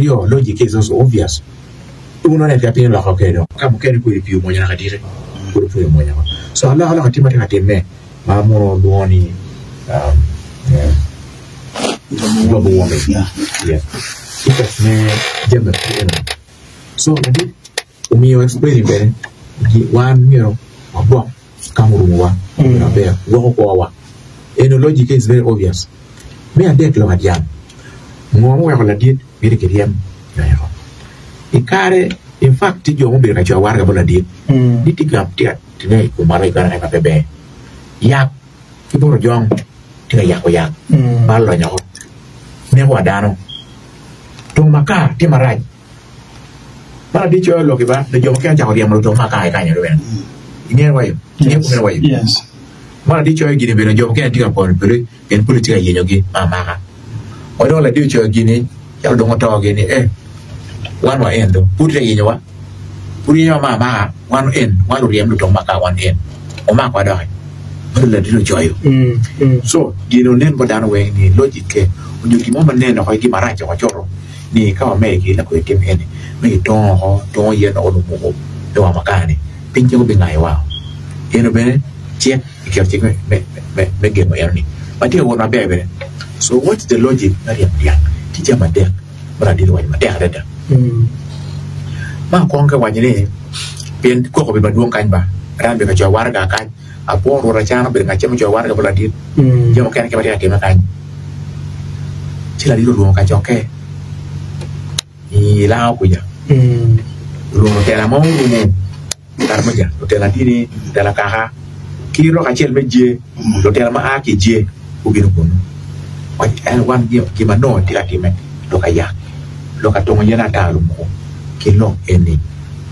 aryo, logic is also obvious. Uno nen ka piny olokke kwede dong ka mukene kodi pii omwonyo naka diki pud opwonyo omwonya woko. So alokaloka tye ma tye ka timme ma muno lwongo ni um, global warming. Yes. Effect me jami eno. So ladit Omiyo explaining bene gi wan myero wagwok ka murumowa obedo maber, gwoko kwowa. Eno logic is very obvious. Me adek lok adyang, ngo muweko ladit myero kiryem nyo eko? I kare in fact tye jo mubedo ka coyo waraga bot ladit ni tye ka tye ka time i kom waraga i Uganda kany ma pe ber. Yak ki bot ojong tye ka yako yak ma olonyo oko neko wa dano. Tung makar tye marac. Man adi coyo lok i ba do jo mukene ocako ryemo lutuk ma kare kanyo bene. Ingeyo wayo? Ingeyo kumene wayo? Yes. Man adi coyo gini bene jo mukene tye ka polo polo pien polo tye ka yenyogi me amaka. Wa dong ladi ocoyo gini calo dong oto gini eh wan wa en do pud tye ka yenyowa pud yenyowa me amaka wan en wan luryem lutuk ma ka wan en omakwa doki. Meno ladit ocoyo. So gin onen bot dano weng ni logic ke onyo gin mo ma nen oko gin marac oko coto. ni ka wamege ki lakwer tim eni me gitongo oko tongo yen oko lumuku me wang makar ni piny cen gubingayo wa eno bene cik kiketo cik me gengo eno ni ma tye ka wot maber bene so what is the logic me ryemo dyang tye jami adek ma ladit owaco matek adada ma akwongo ki waco ni pien koko obedo madwong kany ba dano obedo ka coyo waraga kany apwo rwot acan obedo ngat ma ocoyo waraga bot ladit jami mukene ki ma tye ka time kany. Ci ladit olwongo kacokke i lango kuca, olwongo lutela ma orumo kare mo ca, lutela dini, lutela kaka, ki rok acel me jer, lutela ma a ki i jer gubino kunnu. Owaco en wan gin ma nongo tye ka timme lok ayak, lok atongo yen ata lumuku ki lok eni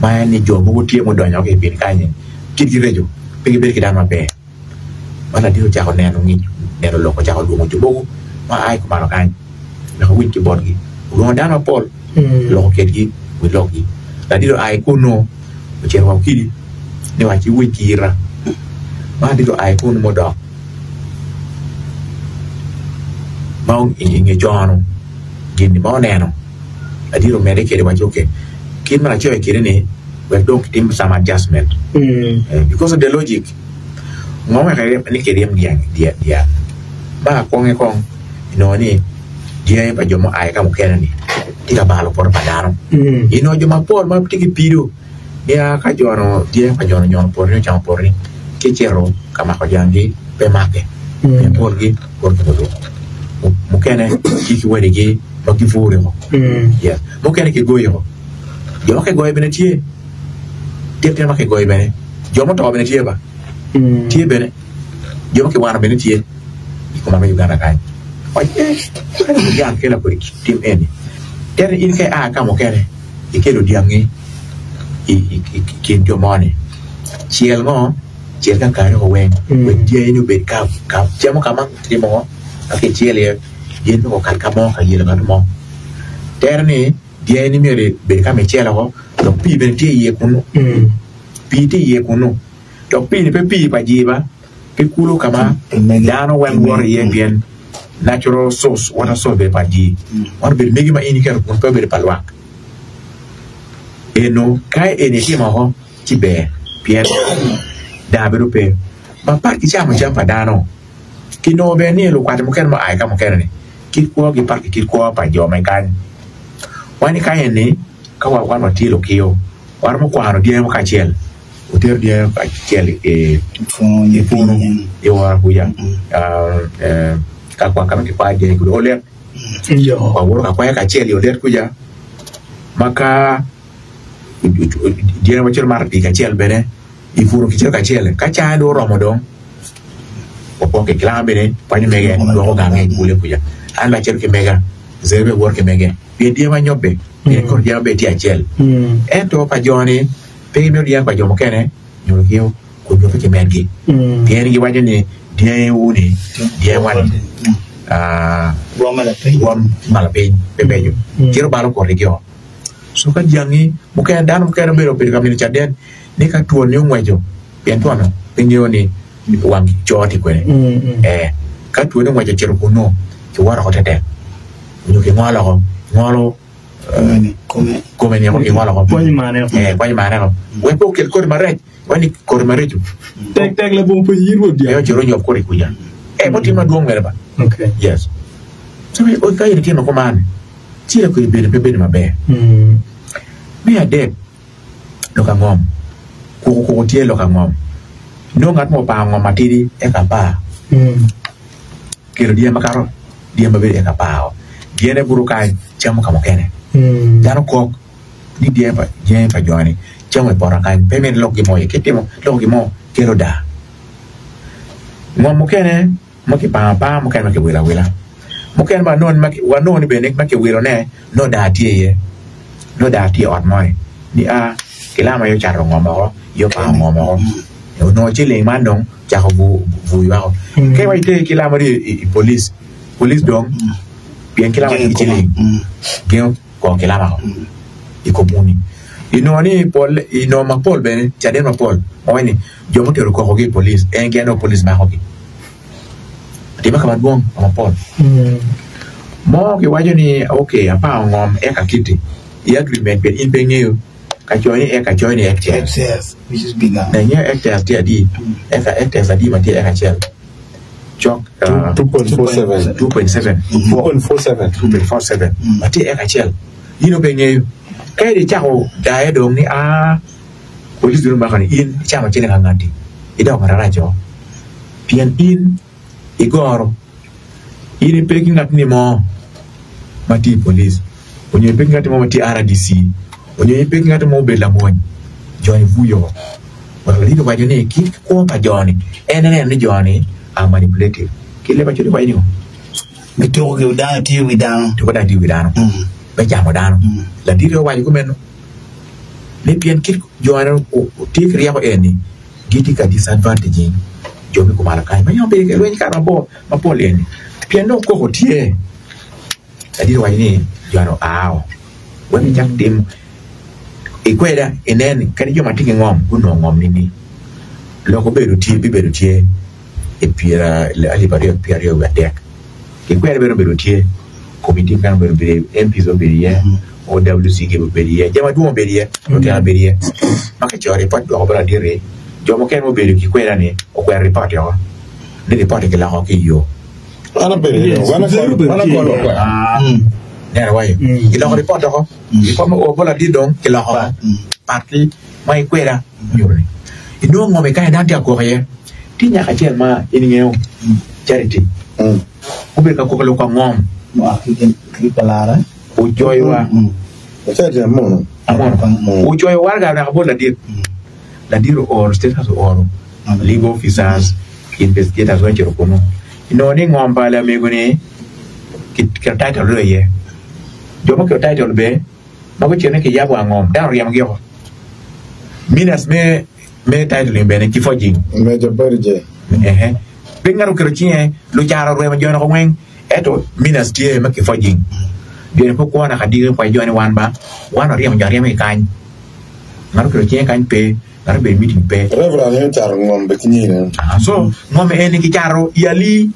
ma en ni jo mogo tye mudonyo ki i piny kany-nyi kitgi reco pe gibedo ki dano maber. Ma ladit ocako neno ngic, neno lok, ocako lwongo jo mogo ma a i kumalo kany wek owiny ki botgi. Olwongo dano mapol, oloko kwedgi wi lokgi. Ladit oa i kunnu ocito wa Okidi ni wac iwiny ki ita. Ma ladit oa i kunnu mudok ma i nge cono gin ma oneno, ladit omedde kwede waci ok, kit ma lacoyo kwede-ni wek dong kitim some adjustment because of the logic. Ngo wek ni kiryem dyang? Ma akwonge kong inongo ni dyangi pa jo mua i ka mukene-ni tye ka balo poto pa dano. Inongo jo mapol ma tye ki pido nia ka jo-nu dyangi pa jo-nu onyono potoni ocamo potoni ci cito ka mako jangi pe make pien polgi poto ki olungo mukene tye ki wadigi ma gipuro mukene kigoyo jo ma kigoyo bene tye. Tye tyen ma kigoyo bene, jo muto bene tye ba, tye bene, jo ma kiwano bene tye i koma me Uganda kany. Waco eh, ka dong dyang kela kodi tim eni, ento in ka ia ka mukene ikelo dyangi i kin jo moni, cel ngo, cel kakare woko weng wek dyangi ni obed ka camo ka ma kitimo ngo, ka kicelo iye, gin dong okat ka mo ka yelo ngat mo. Tere ni. Dyangi ni myero ibed ka ma icelo woko, dok pii bene tye iye kunnu. Pii tye iye kunnu, dok pii-ni pe pii pa jiba, pe kulu ka ma dano weng woto iye pien natural source, water source obedo pa jii. Man obedo megi ma in iketo kunnu pe obedo pa lwak. Eno ka eni itimo woko ci ber pien daa bedo pe. Mapat ki camo cam pa dano, kinongo bene ni lukwat mukene ma oa i ka mukene-ni kit kwogi pat ki kit kwo pa jo me kany. Wan i kany eni, ka wa wan watye lukiyo, waromo kwano dyangi wa kacel, watero dyangi kacel i punu i wora kuca ka kwa ka ma kikwayo dyangi kuca olet, wawoto ka kwaya kacel i olet kuca ma ka dyangi wacito mato pii kacel bene i punu kicito kacel ka cawa dong oromo dong Opokke kilanga bene kwanyo mege dwoko gange i kule kuca. An bene acito ki mega, Zeri bene woto ki mege, pien dyangi wa nyobbe, pien kono dyangi bene tye acel. Ento pa jo-ni pe gimito dyangi pa jo mukene nyo lukiyo kun nyobbe ki medgi, pien giwaco ni dyangiwu-ni, dyangiwa-ni rwom ma lapiny pe beco, cito balo kotigi-o. Co ka dyangi mukene, dano mukene bedo obedo ka mito caden ni ka twon-ni ongweco, pien twon-nu pe ngeyo ni wang co tye kwede. Ee, ka twoni ongweco ocito kunnu, kiwoto oko tetek, nyo kingolo oko, kingolo. Kome ni kingolo oko. Kwanyo mane oko. Eh, kwanyo mane oko. Wek pe okel kodi marec, wek ni kodi mareco. Tek tek labongo penyo in rwot Pe dyang. ocito onyob kodi kuca. Eh, mo tye madwong bene ba. Okay. Yes. So, ka in itimo kuman, ci kodi bedo pe bedo maber. Me adek, lok angom. Kuku kuku tye lok angom. Nongo ngat mo opango ngom matidi eka apar. Kelo dyang makato dyang ma bedo eka apar-o. Dyane buto kany, camo ka mukene. Dano kok ni dyangi pa dyangi pa jo-ni camo i poto kany, pe myero ilok gin mo iye. Ka itimo iloko gin mo, kelo daa. Ngom mukene ma kipango apanga, mukene ma kiwilo awila. Mukene ma wanongo ni bene ma kiwilone nongo daa tye iye, nongo daa tye i ot mo-ni, ni a kilamo aye ocato ngom woko, ye opango ngom woko. Onongo ciling man dong ocako buyo woko. Ka iwaco iter kilamo ni i police, police dong pien kilamo tye ki ciling gengo kor kilama woko i kom muni. Inongo ni pol inongo mapol bene caden mapol ma waco ni jo mutero kokogi i police en gin dong police makogi. Otimme ka madwong ka mapol. Mo kiwaco ni ok apango ngom eka kiti i agreement pien in pe ingeyo. Ka coyo ni eka, coyo ni hectares. Ingeyo hectares tye adi? Eka hectares adi ma tye eka acel? Cok 2.47. 2.7. 2.47 ma tye eka acel. In pe ingeyo. Ka icako daye dong ni aa police bino mako ni in icamo cente ka ngati idoko ngat marac-o pien in igoro. In ipe ki ngat ni mo ma tye i police onyo ipe ki ngat mo ma tye i RDC onyo ipe ki ngat mo obedo lamony jo-ni buyo wek ladit owaco ni kit kwo pa jo-ni en eneno ni jo-ni are manipulative ki leb acoli waco ni ngo? Gituko ki dano tiyo wi dano. Tuko dano tiyo wi dano me camo dano. Ladit owaco kumeno ni pien kit jo-ni tye ki ryeko eni gitye ka disadvantaging jo me kumalo kany ma yam obedo ki lweny kare mabor mapol eni pien dong koko tye ladit owaco ni joni oao wek gicak timo i kweda inen kadi jo ma tye ki ngom gunongo ngom nining lok obedo tye bibedo tye i pyera alip aryo ki pyeraryo wiye adek ki kweda bene obedo tye komiti mukene obedo bedo MPs obedo iye OWC gi obedo iye jami madwong obedo iye lutino obedo iye ma kicoyo ripot dwoko bot ladit-ti jo mukene mubedo ki kweda-ni okwero ripot-ti woko ni ripot-ti kiloko ki i yo. An abedo iye wan akolo kwena. Neno wayo kiloko ripot woko ripot ma oo bot ladit dong kiloko woko pat ki ma i kweda nyuto ni inongo ngom i kany dano tye ka kok iye tye nyako acel ma in ingeyo Charity gubedo ka koko lok pa ngom ocoyowa ocoyo waraga naka bot ladit ladit ooro state house ooro legal officers investigators weng ocito kunu inongo ni ngom pa lamego ni kiketo title dong iye jo ma oketo title bene ma gucito ni kiyabo wa ngom dano oryemo gi woko minutes me me title ni bene ki forging pe ngat oketo cinge lucaro orwemo jo woko weng Ento minas tye ma kipwojing joni pe okwo naka diki kwayo joni wan ba wan waryemo jo aryema ki kany ngat oketo cinge kany pe ngat obedo i meeting pe. Reverend aye ocato ngom be ki nyine. So ngom eni kicato i alii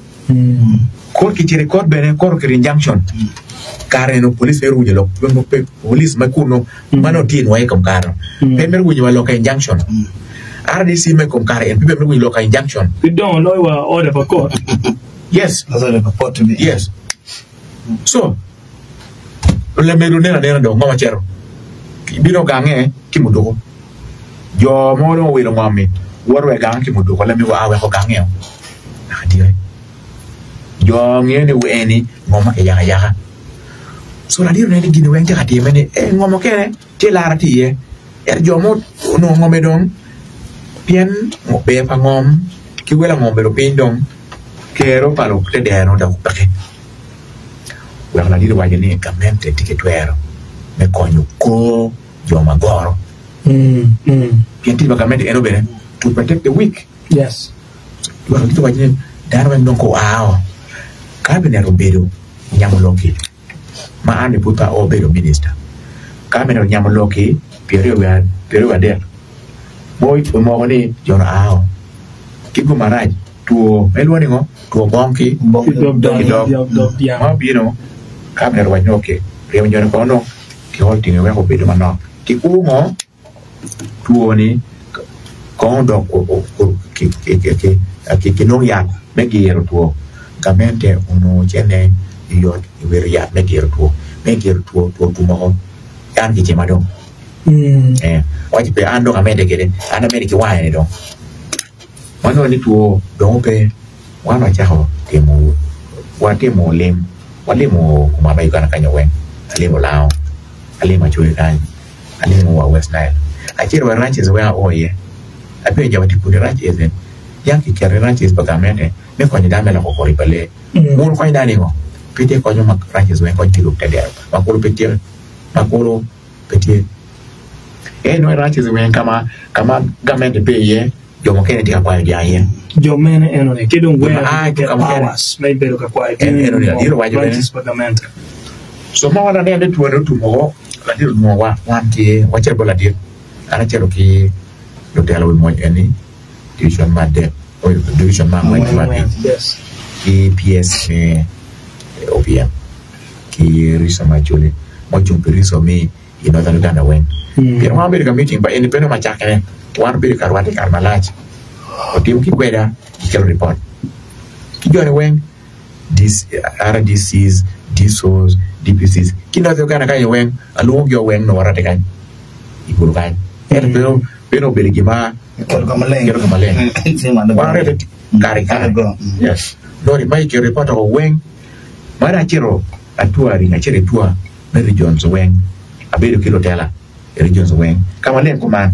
kor kicito i kot bene kot oketo injunction kare eno police mito winyo lok police ma kunu ma nongo tye nwoye i kom kare no pe mito winyo wa lok ka injunction RDC ma i kom kare eni pe mito winyo lok ka injunction. Ki dongo loyo wa order pa kot. Yes. Yes. So, lamedo nen anena dong ngo macito. Bino gange ki muduku. Jo mo dong owilo ngom-mi woto wa i gange ki muduku lamego a weko gange o. Naka dire. Jo ngeyo ni eni ngom ma kiyako ayaka. So ladiro neno ni gini weng tye ka time ni eh ngom mukene tye lara tye iye. Ento jo ma onongo ngome dong pien ber pa ngom ki wel angom obedo piny dong kero pa lutedero dok peke. Weko ladit owaco ni gamente tye ki twero me konyo kor jo ma goro pien tic pa gamente eno bene to protect the weak. Weko ladit owaco ni dano weng dong guao kabinet obedo nyamo lok-ki. ma an bene pud pe ao bedo minista. Kabinet onyamo lok-ki pyeraryo wiye adek ma omoko ni jo-nu ao ki gum marac, two ma ilwongo ni ngo? Two bong ki dog ma obino. Kabinet owaco ni ok, ryemo jo-ni kong dong. Ki halting wek obedo manok. Ki kur ngo? Two ni kong odok ki nong yat me giro two. Gamente onongo cene yot i wiro yat me giro two. Me giro two, two otum woko. An kicima dong. Ee, awaci pe an dong amedde kwede, an amedde ki wange ni dong. Wanongo ni two dong ope, wan wacako timo, watimo lim, walimo kumalo me Uganda kany weng, alimo Lango, alimo Acholi kany, alimo wa West Nile, acito wa ranches weng ao iye, apenyo jo ma tye kunu ni ranches eni yam kiketo i ranches pa gamente me konyo dano me loko kodi pa lee, wun wukonyo dano ningo? Pe tye konyo ma ranches weng kony kelo te dero ma kulu pe tye ma kulu pe tye. En nongo ranches weng ka ma ka ma gamente pe iye jo mukene tye ka kwayo dyang iye. Jo mene enoni ki dong Jo ma where a do you ki get ka mukene powers me bedo ka kwayo en dyangi enoni i ladit owaco bene. ranches pa gamente? So ma wan waneno ni twoni otum woko ladit olwongowa wan ki wacito bot ladit an acito ki lutelo wi mony eni division me adek division me angwen ki me abic ki PS me OPM ki Riso me Acholi ma ocung pi Riso me i Northern Uganda weng. Pien wan wabedo ka meeting pa eni pe nongo macakene, wan wabedo ka rwatte kare malac, watimo ki kweda ki kelo ripot ki joni weng, RDCs, DSOs, DPCs ki Northern Uganda kany weng alwongogi weng nongo warwatte kany i gudo kany. Ento pe pe nongo obedo gin ma Keto ka maleng. keto ka maleng. Wan warwatte kare ki kare. Yes. Nongo ma iketo ripot woko weng Ma dong acito atua ringo acito i tua me regions weng, abedo ki lutela i regions weng. Ka ma leng kuman,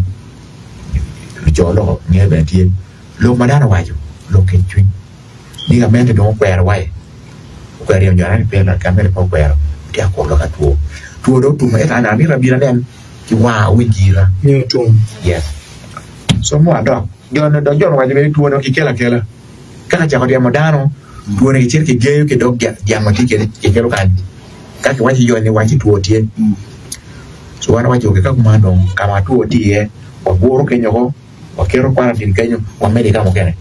luco loko nge bene tye. Lok ma dano owaco, lok kec cwiny. Ni gamente dong okwero wa, okwero ryemo jo ni pe gamente pe okwero, tye ka kuro lok atwo. Two dong otum ento an amito abin anen ki wanga awinj gira. Ni otum. Yes. So mo adok, jo ni dok jo ni owaco bene ni two ni kikelo akela. Ka kacako ryemo dano, Twoni kicito kigeyo ki dog dyang ma tye kwede kikelo kany. Ka kiwaco i ni waci two tye. So wan wawaco okay ka kuman dong ka ma two tye iye waguro kenyo woko waketo kwarantin kenyo wamedo i ka mukene.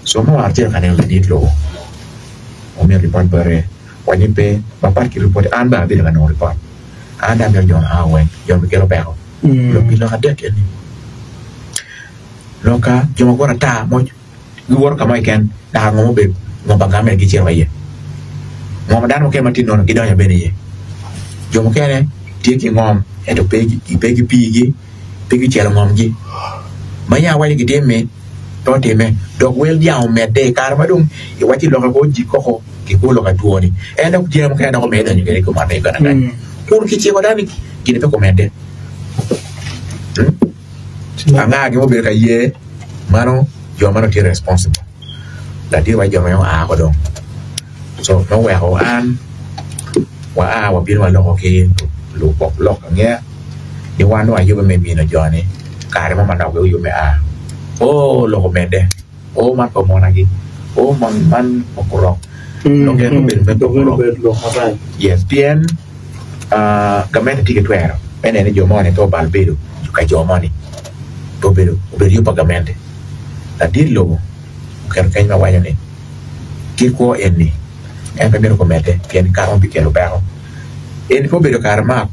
So ma wan wacito ka neno ladit lobo wamiyo ripot bote waco ni pe mapat ki ripot an bene abedo ka nongo ripot an dong amito jo aa weng jo bikelo peko lok pi lok adek eni loka jo ma gwoto ata moc Giwoto ka mo keken dok ngo mubedo ngom pa gamente gicito iye. Ngom pa dano mukene ma tye nono gidonyo bene iye. Jo mukene tye ki ngom ento pe ki piigi, pe gicelo ngomgi. Ma yam awaco gitimme pe otimme dok wel dyang omedde i kare ma dong iwaco i lokke kor jikoko kikwo lok atwo-ni. En dok jami mukene dok omedde donyo kwede i kom ot me Uganda kany. Kun kiciko dano ni gin pe kumedde. Angagi ma obedo ka ye mano jo ma nongo tye responsible latin wa jo ma oa ko dong so ma oweko an wa a wabino waloko ki lugwok lok angeya ni wan dong wayube me mino jo ni kare mo manok wek oyub me a oo lok omedde oo man pa monagi oo man pa kurok lok en obedo me kurok yes pien Gamente tye ki twero me neno ni jo moni pe obal bedo ka jo moni pe obedo obedo yub pa gamente. Ladit lobo oketo keny ma waco ni kit kwo eni en pe mito gumedde pien kare mo bikelo peko. Eni pe obedo kare ma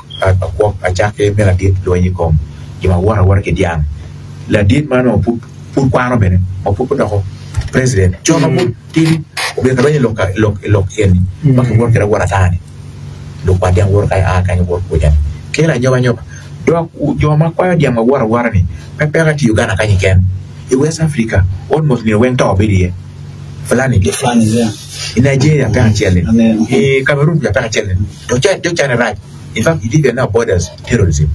acakki me ladit lweny i kom jo ma woto awota ki dyang. Ladit ma onongo pud pud kwano bene ma pud pe odoko president co ma pud tidi obedo ka lweny i lok eni ma kiwoto kwede awota ata-ni. Lukwat dyang woto kany a kany woto kuca ni kelo anyobanyoba dok jo ma kwayo dyang ma woto awota ni pe peko tye i Uganda kany keken i West Africa almost nino weng to bedo iye Fulani i Nigeria peko acel ni i Cameroon kuca peko acel ni dok cane rac in fact Ethiopia now borders terrorism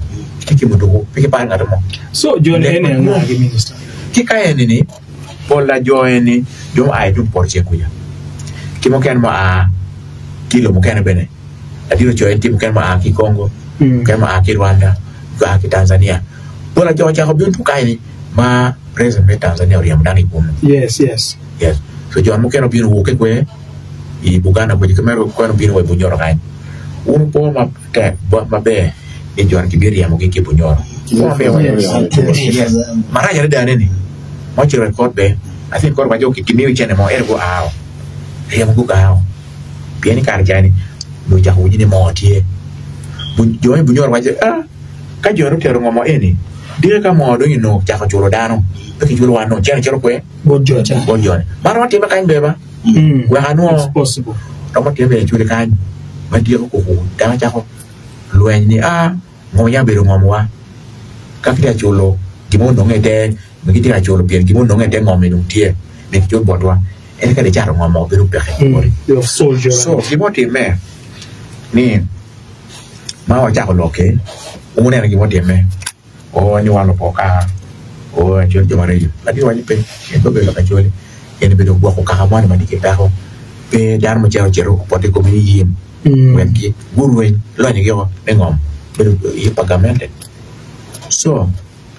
tye ki muduku pe giparo ngat mo So jo ni eni anga-gi minister? Ki ka eni ni Pol a jo eni jo mua i tung poto ceng kuca, ki mukene mua ki i lobo mukene bene. Ladit ocoyo ni tye mukene mua ki i Congo, mukene mua ki i Rwanda, mua ki i Tanzania. Pol a jo ocako bino tung kany-ni ma president me Tanzania oryemo dano ki kunnu. Yes, yes. Yes. So jo mukene obino owukke kwe i Buganda kuca ki mukene obino wa i Bunyoro kany. Wun wupo matek maber ni jo-ni kibiryemogi ki i Bunyoro. Yes. Marac adada ni ma ocito i kot be, I think kot waco gimiyo cente mo ento guao, ryemo gugao pien i kare ca-ni nongo ocako winyo ni moo tye. Jo me Bunyoro waco ni, Ah, ka jo-ni otero ngom eni, diki ka moo dong onongo ocako culo dano, pe kiculo wan dong cene cito kwe Bot jo ca. bot jo-ni. Man romo timme kany bene ba? Wek anwo It's possible. romo timme bene cwali kany ma dyeko koko dano cako lweny ni, Ah, ngom yam obedo ngomwa. Ka kitye ka culo gin mo ononge i te, gitye ka culo pien gin mo ononge i te ngom-mi dong tye, myero kicul botwa. En kadi icato ngom mo bedo peke boti. You have sold your So, right. gin mo otimme ni ma wacako lok-ki, wuneno gin mutimme, oo ni wan lupok kaka, oo acwali jo maraco. Latin waco pe, en pe obedo lok acwali, en obedo gwoko kaka moni ma tye ki peko. Pe dano mucito ocito opoto i komi ni in wek gurweny lonyogi woko me ngom, bedo yub pa gamente. So,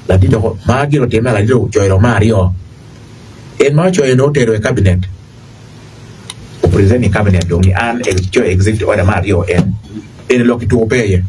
latin dok ma gin otimme latin ocoyo lok me aryo. En ma ocoyo nongo otero i cabinet, o present i cabinet dong ni an ecoyo executive order me aryo en, eni lok ki tuko pe iye.